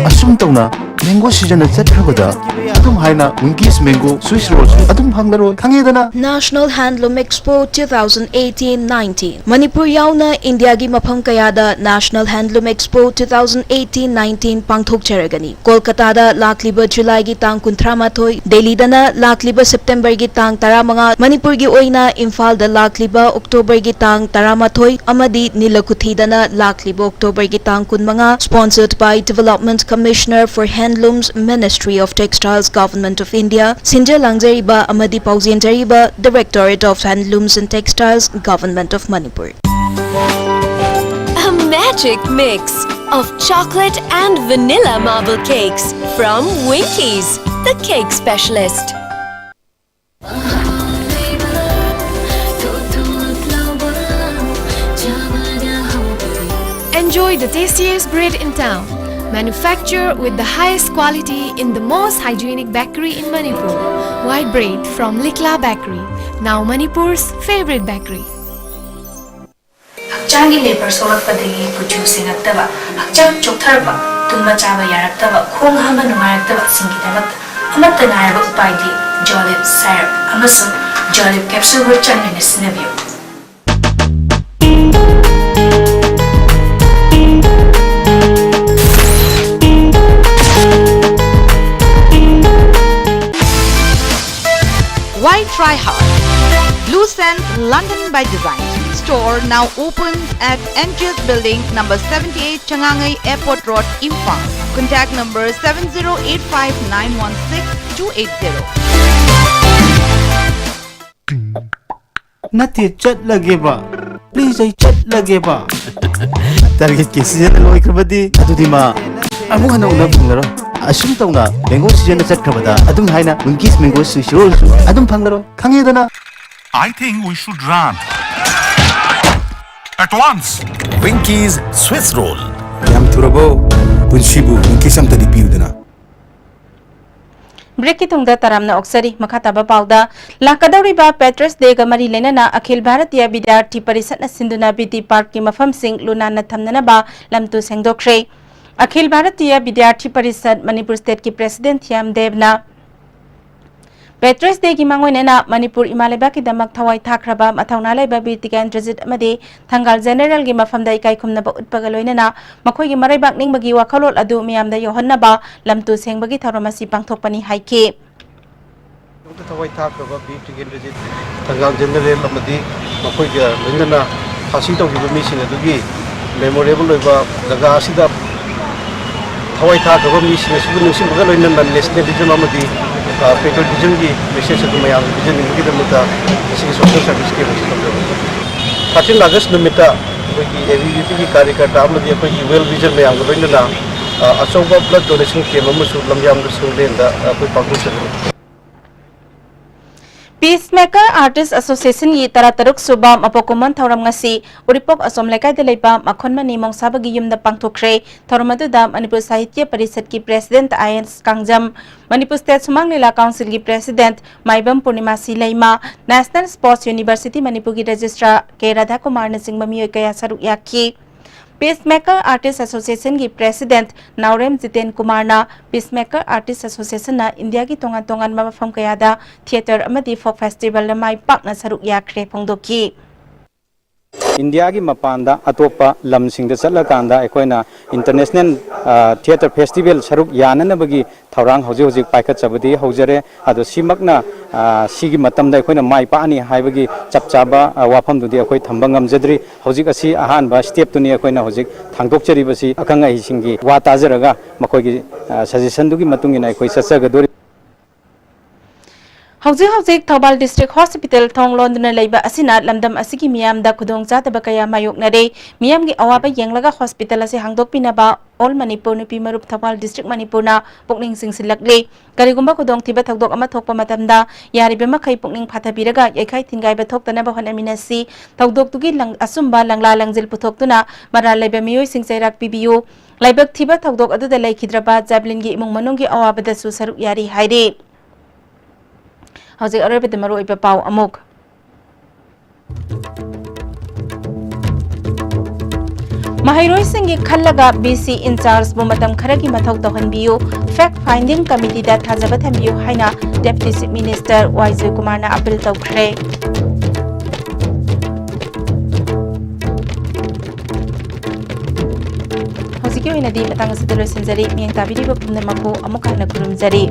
ꯑꯁꯨꯝ ꯇꯧꯅ ꯃꯦꯡꯒꯣ ꯁꯤꯖꯟꯅ ꯆꯠꯈ꯭ꯔꯕꯗ ꯑꯗꯨꯝ ꯍꯥꯏꯅ ꯋꯤꯡꯀꯤꯁ ꯃꯦꯡꯒꯣ ꯁ꯭ꯋꯤꯁ ꯔꯣꯜꯁꯨ ꯑꯗꯨꯝ ꯐꯪꯂꯔꯣꯏ, ꯈꯪꯉꯦꯗꯅ? National Handloom Expo two thousand eighteen nineteen, Manipur ꯌꯥꯎꯅ ꯏꯟꯗꯤꯌꯥꯒꯤ ꯃꯐꯝ ꯀꯌꯥꯗ National Handloom Expo two thousand eighteen nineteen ꯄꯥꯡꯊꯣꯛꯆꯔꯒꯅꯤ꯫ ꯀꯣꯜꯀꯇꯥꯗ ꯂꯥꯛꯂꯤꯕ ꯖꯨꯂꯥꯏꯒꯤ ꯇꯥꯡ ꯀꯨꯟꯊ꯭ꯔꯥ ꯃꯥꯊꯣꯏ, ꯗꯦꯜꯂꯤꯗꯅ ꯂꯥꯛꯂꯤꯕ ꯁꯦꯞꯇꯦꯝꯕꯔꯒꯤ ꯇꯥꯡ ꯇꯔꯥꯃꯉꯥ, ꯃꯅꯤꯄꯨꯔꯒꯤ ꯑꯣꯏꯅ ꯏꯝꯐꯥꯜꯗ ꯂꯥꯛꯂꯤꯕ ꯑꯣꯛꯇꯣꯕꯔꯒꯤ ꯇꯥꯡ ꯇꯔꯥꯃꯥꯊꯣꯏ ꯑꯃꯗꯤ ꯅꯤꯂꯀꯨꯊꯤꯗꯅ ꯂꯥꯛꯂꯤꯕ ꯑꯣꯛꯇꯣꯕꯔꯒꯤ ꯇꯥꯡ ꯀꯨꯟꯃꯉꯥ, sponsored by Development Commissioner for Handlooms, Ministry of Textiles, Government of India, ꯁꯤꯟꯖ ꯂꯥꯡꯖꯔꯤꯕ ꯑꯃꯗꯤ ꯄꯥꯎꯖꯦꯟꯖꯔꯤꯕ Directorate of Handlooms and Textiles, Government of Manipur. A magic mix of chocolate and vanilla marble cakes from Winkies, the cake specialist. Enjoy the tastiest bread in town. Manufacture with the highest quality in the most hygienic bakery in Manipur. White bread from Likla Bakery, now Manipur's favorite bakery. ꯍꯛꯆꯥꯡꯒꯤ ꯂꯦꯕꯔ ꯁꯣꯛꯂꯛꯄꯗꯒꯤ ꯀꯨꯆꯨ ꯁꯦꯡꯉꯛꯇꯕ, ꯍꯛꯆꯥꯡ ꯆꯣꯛꯊꯔꯛꯄ, ꯇꯨꯝꯕ ꯆꯥꯕ ꯌꯥꯔꯛꯇꯕ, ꯈꯣꯡ ꯍꯥꯝꯕ ꯅꯨꯡꯉꯥꯏꯔꯛꯇꯕꯁꯤꯡꯒꯤꯗꯃꯛꯇ ꯑꯃꯠꯇ ꯉꯥꯏꯔꯕ ꯎꯄꯥꯏꯗꯤ ꯖꯣꯂꯤꯞ ꯁꯥꯏꯔꯞ ꯑꯃꯁꯨꯡ ꯖꯣꯂꯤꯞ ꯀꯦꯞꯁꯨꯜꯕꯨ ꯆꯥꯡ ꯅꯥꯏꯅ ꯁꯤꯖꯤꯟꯅꯕꯤꯌꯨ꯫ Why try hard? Blue Sands London by Design store now opens at N G S Building, number seventy-eight, Changangai Airport Road, Imphal. Contact number seven zero eight five nine one six two eight zero. ꯅꯠꯇꯦ, ꯆꯠꯂꯒꯦꯕ꯫ ꯄ꯭ꯂꯤꯖ, ꯑꯩ ꯆꯠꯂꯒꯦꯕ꯫ ꯇꯥꯔꯒꯦꯠꯀꯤ ꯁꯤꯖꯟ ꯂꯣꯏꯈ꯭ꯔꯕꯗꯤ ꯑꯗꯨꯗꯤ ꯃꯥ ꯑꯃꯨꯛ ꯍꯟꯅ ꯎꯅꯕ ꯐꯪꯂꯔꯣꯏ꯫ ꯑꯁꯨꯝ ꯇꯧꯅ ꯃꯦꯡꯒꯣ ꯁꯤꯖꯟꯅ ꯆꯠꯈ꯭ꯔꯕꯗ ꯑꯗꯨꯝ ꯍꯥꯏꯅ ꯋꯤꯡꯀꯤꯁ ꯃꯦꯡꯒꯣ ꯁ꯭ꯋꯤꯁ ꯔꯣꯜꯁꯨ ꯑꯗꯨꯝ ꯐꯪꯂꯔꯣꯏ꯫ ꯈꯪꯉꯦꯗꯅ꯫ I think we should run at once. Winkies Swiss Roll. ꯌꯥꯝ ꯊꯨꯔꯕꯣ? ꯄꯨꯟꯁꯤꯕꯨ ꯋꯤꯡꯀꯤꯁ ꯑꯝꯇꯗꯤ ꯄꯤꯌꯨꯗꯅ꯫ ꯕ꯭ꯔꯦꯛꯀꯤ ꯇꯨꯡꯗ ꯇꯔꯥꯝꯅ ꯑꯣꯛꯆꯔꯤ꯫ ꯃꯈꯥ ꯇꯥꯕ ꯄꯥꯎꯗ, ꯂꯥꯛꯀꯗꯧꯔꯤꯕ ꯄꯦꯇ꯭ꯔꯁ ꯗꯦꯒ ꯃꯔꯤ ꯂꯩꯅꯅ ꯑꯈꯤꯜ ꯚꯥꯔꯇꯤꯌꯥ ꯕꯤꯗ꯭ꯌꯥꯔꯊꯤ ꯄꯔꯤꯁꯠꯅ ꯁꯤꯟꯗꯨꯅ ꯕꯤ ꯇꯤ ꯄꯥꯔꯛꯀꯤ ꯃꯐꯝꯁꯤꯡ ꯂꯨ ꯅꯥꯟꯅ ꯊꯝꯅꯅꯕ ꯂꯝꯇꯨ ꯁꯦꯡꯗꯣꯛꯈ꯭ꯔꯦ꯫ ꯑꯈꯤꯜ ꯚꯥꯔꯇꯤꯌꯥ ꯕꯤꯗ꯭ꯌꯥꯔꯊꯤ ꯄꯔꯤꯁꯠ ꯃꯅꯤꯄꯨꯔ ꯁ꯭ꯇꯦꯠꯀꯤ ꯄ꯭ꯔꯦꯁꯤꯗꯦꯟꯠ ꯊꯤꯌꯥꯝ ꯗꯦꯕꯅ ꯄꯦꯇ꯭ꯔꯁ ꯗꯦꯒꯤ ꯃꯥꯡꯑꯣꯏꯅꯅ ꯃꯅꯤꯄꯨꯔ ꯏꯃꯥ ꯂꯩꯕꯥꯛꯀꯤꯗꯃꯛ ꯊꯋꯥꯏ ꯊꯥꯈ꯭ꯔꯕ ꯃꯊꯧꯅꯥ ꯂꯩꯕ ꯕꯤꯔ ꯇꯤꯀꯦꯟꯗ꯭ꯔꯖꯤꯠ ꯑꯃꯗꯤ ꯊꯪꯒꯥꯜ ꯖꯦꯅꯦꯔꯦꯜꯒꯤ ꯃꯐꯝꯗ ꯏꯀꯥꯏ ꯈꯨꯝꯅꯕ ꯎꯠꯄꯒ ꯂꯣꯏꯅꯅ ꯃꯈꯣꯏꯒꯤ ꯃꯔꯩꯕꯥꯛ ꯅꯤꯡꯕꯒꯤ ꯋꯥꯈꯜꯂꯣꯟ ꯑꯗꯨ ꯃꯤꯌꯥꯝꯗ ꯌꯧꯍꯟꯅꯕ ꯂꯝꯇꯨ ꯁꯦꯡꯕꯒꯤ ꯊꯧꯔꯝ ꯑꯁꯤ ꯄꯥꯡꯊꯣꯛꯄꯅꯤ ꯍꯥꯏꯈꯤ꯫ ꯊꯋꯥꯏ ꯊꯥꯈ꯭ꯔꯕ ꯕꯤꯔ ꯇꯤꯀꯦꯟꯗ꯭ꯔꯖꯤꯠ ꯊꯪꯒꯥꯜ ꯖꯦꯅꯦꯔꯦꯜ ꯑꯃꯗꯤ ꯃꯈꯣꯏꯒ ꯂꯣꯏꯅꯅ ꯐꯥꯁꯤ ꯇꯧꯈꯤꯕ ꯃꯤꯁꯤꯡ ꯑꯗꯨꯒꯤ ꯃꯦꯃꯣꯔꯦꯕꯜ ꯑꯣꯏꯕ ꯖꯒꯥ ꯑꯁꯤꯗ ꯊꯋꯥꯏ ꯊꯥꯈ꯭ꯔꯕ ꯃꯤꯁꯤꯡ ꯑꯁꯤꯕꯨ ꯅꯤꯡꯁꯤꯡꯕꯒ ꯂꯣꯏꯅꯅ ꯅꯦꯁꯅꯦꯂꯤꯖꯝ ꯑꯃꯗꯤ, ꯑ, ꯄꯦꯇ꯭ꯔꯤꯌꯣꯇꯤꯖꯝꯒꯤ ꯃꯦꯁꯦꯖ ꯑꯗꯨ ꯃꯌꯥꯝꯗ ꯄꯤꯖꯅꯤꯡꯕꯒꯤꯗꯃꯛꯇ ꯉꯁꯤꯒꯤ ꯁꯣꯁꯦꯜ ꯁꯥꯔꯚꯤꯁ ꯀꯦꯝ ꯑꯁꯤ ꯇꯧꯖꯕꯅꯤ꯫ ꯊꯥꯔꯇꯤꯟ ꯑꯥꯒꯁ ꯅꯨꯃꯤꯠꯇ ꯑꯩꯈꯣꯏꯒꯤ ꯑꯦ ꯕꯤ ꯚꯤ ꯄꯤꯒꯤ ꯀꯥꯔꯌꯀꯔꯇꯥ ꯑꯃꯗꯤ ꯑꯩꯈꯣꯏꯒꯤ ꯋꯦꯜ ꯋꯤꯖꯔ ꯃꯌꯥꯝꯒ ꯂꯣꯏꯅꯅ, ꯑ, ꯑꯆꯧꯕ ꯕ꯭ꯂꯗ ꯗꯣꯅꯦꯁꯟ ꯀꯦꯝ ꯑꯃꯁꯨ ꯂꯝꯌꯥꯝꯕ ꯁꯪꯂꯦꯟꯗ ꯑꯩꯈꯣꯏ ꯄꯥꯡꯊꯣꯛꯆꯒꯅꯤ꯫ ꯄꯤꯁꯃꯦꯀꯔ ꯑꯥꯔꯇꯤꯁ ꯑꯦꯁꯣꯁꯤꯌꯦꯁꯟꯒꯤ ꯇꯔꯥꯇꯔꯨꯛ ꯁꯨꯕ ꯃꯄꯣꯛ ꯀꯨꯝꯑꯣꯟ ꯊꯧꯔꯝ ꯉꯁꯤ ꯎꯔꯤꯄꯣꯛ ꯑꯁꯣꯝ ꯂꯩꯀꯥꯏꯗ ꯂꯩꯕ ꯃꯈꯣꯟꯃꯅꯤ ꯃꯣꯡꯁꯥꯕꯒꯤ ꯌꯨꯝꯗ ꯄꯥꯡꯊꯣꯛꯈ꯭ꯔꯦ꯫ ꯊꯧꯔꯝ ꯑꯗꯨꯗ ꯃꯅꯤꯄꯨꯔ ꯁꯥꯍꯤꯇ꯭ꯌ ꯄꯔꯤꯁꯠꯀꯤ ꯄ꯭ꯔꯦꯁꯤꯗꯦꯟꯠ ꯑꯥꯏ ꯑꯦꯁ ꯀꯥꯡꯖꯝ, ꯃꯅꯤꯄꯨꯔ ꯁ꯭ꯇꯦꯠ ꯁꯨꯃꯥꯡ ꯂꯤꯂꯥ ꯀꯥꯎꯟꯁꯤꯜꯒꯤ ꯄ꯭ꯔꯦꯁꯤꯗꯦꯟꯠ ꯃꯥꯏꯕꯝ ꯄꯨꯔꯅꯤꯃꯥꯁꯤ ꯂꯩꯃ, ꯅꯦꯁꯅꯦꯜ ꯁ꯭ꯄꯣꯔꯠꯁ ꯌꯨꯅꯤꯚꯔꯁꯤꯇꯤ ꯃꯅꯤꯄꯨꯔꯒꯤ ꯔꯦꯖꯤꯁꯇ꯭ꯔꯥꯔ ꯀꯦ ꯔꯥꯙꯥꯀꯨꯃꯥꯔꯅꯆꯤꯡꯕ ꯃꯤꯑꯣꯏ ꯀꯌꯥ ꯁꯔꯨꯛ ꯌꯥꯈꯤ꯫ ꯄꯤꯁꯃꯦꯀꯔ ꯑꯥꯔꯇꯤꯁ ꯑꯦꯁꯣꯁꯤꯌꯦꯁꯟꯒꯤ ꯄ꯭ꯔꯦꯁꯤꯗꯦꯟꯠ ꯅꯥꯎꯔꯦꯝ ꯖꯤꯇꯦꯟ ꯀꯨꯃꯥꯔꯅ ꯄꯤꯁꯃꯦꯀꯔ ꯑꯥꯔꯇꯤꯁ ꯑꯦꯁꯣꯁꯤꯌꯦꯁꯟꯅ ꯏꯟꯗꯤꯌꯥꯒꯤ ꯇꯣꯉꯥꯟ ꯇꯣꯉꯥꯟꯕ ꯃꯐꯝ ꯀꯌꯥꯗ ꯊꯤꯌꯦꯇꯔ ꯑꯃꯗꯤ ꯐꯣꯛ ꯐꯦꯁꯇꯤꯚꯦꯜꯗ ꯃꯥꯏ ꯄꯥꯛꯅ ꯁꯔꯨꯛ ꯌꯥꯈ꯭ꯔꯦ ꯐꯣꯡꯗꯣꯛꯈꯤ꯫ ꯏꯟꯗꯤꯌꯥꯒꯤ ꯃꯄꯥꯟꯗ ꯑꯇꯣꯞꯄ ꯂꯝꯁꯤꯡꯗ ꯆꯠꯂꯀꯥꯟꯗ ꯑꯩꯈꯣꯏꯅ ꯏꯟꯇꯔꯅꯦꯁꯅꯦꯜ, ꯑ, ꯊꯤꯌꯦꯇꯔ ꯐꯦꯁꯇꯤꯚꯦꯜ ꯁꯔꯨꯛ ꯌꯥꯅꯅꯕꯒꯤ ꯊꯧꯔꯥꯡ ꯍꯧꯖꯤꯛ ꯍꯧꯖꯤꯛ ꯄꯥꯏꯈꯠꯆꯕꯗꯤ ꯍꯧꯖꯔꯦ꯫ ꯑꯗꯣ ꯁꯤꯃꯛꯅ, ꯑ, ꯁꯤꯒꯤ ꯃꯇꯝꯗ ꯑꯩꯈꯣꯏꯅ ꯃꯥꯏ ꯄꯥꯛꯑꯅꯤ ꯍꯥꯏꯕꯒꯤ ꯆꯞ ꯆꯥꯕ, ꯑ, ꯋꯥꯐꯝꯗꯨꯗꯤ ꯑꯩꯈꯣꯏ ꯊꯝꯕ ꯉꯝꯖꯗ꯭ꯔꯤ꯫ ꯍꯧꯖꯤꯛ ꯑꯁꯤ ꯑꯍꯥꯟꯕ ꯁ꯭ꯇꯦꯞꯇꯨꯅꯤ ꯑꯩꯈꯣꯏꯅ ꯍꯧꯖꯤꯛ ꯊꯥꯡꯗꯣꯛꯆꯔꯤꯕꯁꯤ꯫ ꯑꯈꯪ ꯑꯍꯩꯁꯤꯡꯒꯤ ꯋꯥ ꯇꯥꯖꯔꯒ ꯃꯈꯣꯏꯒꯤ, ꯑ, ꯁꯖꯦꯁꯟꯗꯨꯒꯤ ꯃꯇꯨꯡ ꯏꯟꯅ ꯑꯩꯈꯣꯏ ꯆꯠꯆꯒꯗꯣꯔꯤ꯫ ꯍꯧꯖꯤꯛ ꯍꯧꯖꯤꯛ ꯊꯧꯕꯥꯜ ꯗꯤꯁꯇ꯭ꯔꯤꯛ ꯍꯣꯁꯄꯤꯇꯥꯜ ꯊꯣꯡ ꯂꯣꯟꯗꯨꯅ ꯂꯩꯕ ꯑꯁꯤꯅ ꯂꯝꯗꯝ ꯑꯁꯤꯒꯤ ꯃꯤꯌꯥꯝꯗ ꯈꯨꯗꯣꯡꯆꯥꯗꯕ ꯀꯌꯥ ꯃꯥꯌꯣꯛꯅꯔꯦ꯫ ꯃꯤꯌꯥꯝꯒꯤ ꯑꯋꯥꯕ ꯌꯦꯡꯂꯒ ꯍꯣꯁꯄꯤꯇꯥꯜ ꯑꯁꯤ ꯍꯥꯡꯗꯣꯛꯄꯤꯅꯕ ꯑꯣꯜ ꯃꯅꯤꯄꯨꯔ ꯅꯨꯄꯤ ꯃꯔꯨꯞ ꯊꯧꯕꯥꯜ ꯗꯤꯁꯇ꯭ꯔꯤꯛ ꯃꯅꯤꯄꯨꯔꯅ ꯄꯨꯛꯅꯤꯡ ꯆꯤꯡꯁꯤꯜꯂꯛꯂꯤ꯫ ꯀꯔꯤꯒꯨꯝꯕ ꯈꯨꯗꯣꯡꯊꯤꯕ ꯊꯧꯗꯣꯛ ꯑꯃ ꯊꯣꯛꯄ ꯃꯇꯝꯗ ꯌꯥꯔꯤꯕ ꯃꯈꯩ ꯄꯨꯛꯅꯤꯡ ꯐꯥꯊꯕꯤꯔꯒ ꯌꯩꯈꯥꯏ ꯊꯤꯟꯒꯥꯏꯕ ꯊꯣꯛꯇꯅꯕ ꯍꯣꯠꯅꯃꯤꯟꯅꯁꯤ꯫ ꯊꯧꯗꯣꯛꯇꯨꯒꯤ ꯂꯪ-, ꯑꯆꯨꯝꯕ ꯂꯪꯂꯥ ꯂꯪꯖꯤꯜ ꯄꯨꯊꯣꯛꯇꯨꯅ ꯃꯔꯥꯜ ꯂꯩꯕ ꯃꯤꯑꯣꯏꯁꯤꯡ ꯆꯩꯔꯥꯛ ꯄꯤꯕꯤꯌꯨ꯫ ꯂꯥꯏꯕꯛ ꯊꯤꯕ ꯊꯧꯗꯣꯛ ꯑꯗꯨꯗ ꯂꯩꯈꯤꯗ꯭ꯔꯕ ꯖꯥꯕ꯭ꯂꯤꯟꯒꯤ ꯏꯃꯨꯡ ꯃꯅꯨꯡꯒꯤ ꯑꯋꯥꯕꯗꯁꯨ ꯁꯔꯨꯛ ꯌꯥꯔꯤ ꯍꯥꯏꯔꯤ꯫ ꯍꯧꯖꯤꯛ ꯑꯔꯣꯏꯕꯗ ꯃꯔꯨꯑꯣꯏꯕ ꯄꯥꯎ ꯑꯃꯨꯛ꯫ ꯃꯍꯩꯔꯣꯏꯁꯤꯡꯒꯤ ꯈꯜꯂꯒ ꯕꯤ ꯁꯤ ꯏꯟꯆꯥꯔꯖꯕꯨ ꯃꯇꯝ ꯈꯔꯒꯤ ꯃꯊꯧ ꯇꯧꯍꯟꯕꯤꯌꯨ, ꯐꯦꯛ ꯐꯥꯏꯟꯗꯤꯡ ꯀꯃꯤꯇꯤꯗ ꯊꯥꯖꯕ ꯊꯝꯕꯤꯌꯨ ꯍꯥꯏꯅ ꯗꯦꯄ꯭ꯌꯨꯇꯤ ꯆꯤꯐ ꯃꯤꯅꯤꯁꯇꯔ ꯋꯥꯏ ꯖꯣꯏꯀꯨꯃꯥꯔꯅ ꯑꯄꯤꯜ ꯇꯧꯈ꯭ꯔꯦ꯫ ꯍꯧꯖꯤꯛꯀꯤ ꯑꯣꯏꯅꯗꯤ ꯃꯇꯥꯡ ꯑꯁꯤꯗ ꯂꯣꯏꯁꯤꯟꯖꯔꯤ꯫ ꯃꯤꯠꯌꯦꯡ ꯇꯥꯕꯤꯔꯤꯕ ꯄꯨꯝꯅꯃꯛꯄꯨ ꯑꯃꯨꯛ ꯍꯟꯅ ꯈꯨꯔꯨꯝꯖꯔꯤ꯫